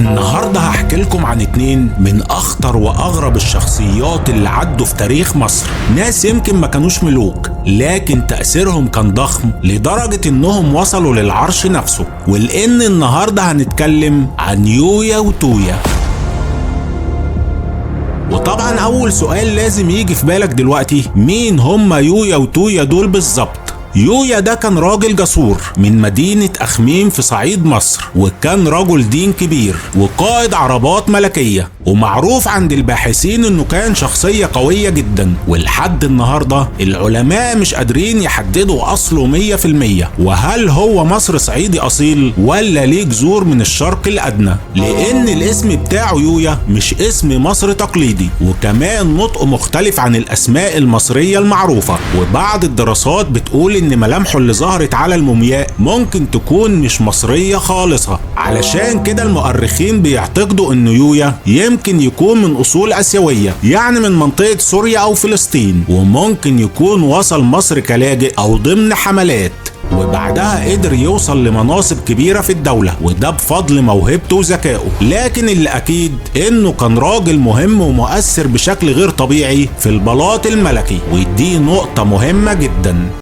النهاردة هحكي لكم عن 2 من أخطر وأغرب الشخصيات اللي عدوا في تاريخ مصر. ناس يمكن ما كانوش ملوك، لكن تأثيرهم كان ضخم لدرجة إنهم وصلوا للعرش نفسه. ولأن النهاردة هنتكلم عن يويا وتويا. وطبعا أول سؤال لازم يجي في بالك دلوقتي، مين هم يويا وتويا دول بالظبط؟ يويا ده كان راجل جسور من مدينة أخميم في صعيد مصر، وكان رجل دين كبير وقائد عربات ملكية، ومعروف عند الباحثين انه كان شخصية قوية جدا. ولحد النهاردة العلماء مش قادرين يحددوا أصله 100%، وهل هو مصر صعيدي أصيل ولا ليه جذور من الشرق الأدنى، لأن الاسم بتاعه يويا مش اسم مصر تقليدي، وكمان نطقه مختلف عن الأسماء المصرية المعروفة. وبعض الدراسات بتقول إن ملامحه اللي ظهرت على المومياء ممكن تكون مش مصرية خالصة. علشان كده المؤرخين بيعتقدوا إن يويا يمكن يكون من أصول آسيوية، يعني من منطقة سوريا أو فلسطين، وممكن يكون وصل مصر كلاجئ أو ضمن حملات، وبعدها قدر يوصل لمناصب كبيرة في الدولة، وده بفضل موهبته وذكائه. لكن اللي أكيد إنه كان راجل مهم ومؤثر بشكل غير طبيعي في البلاط الملكي، ودي نقطة مهمة جدا.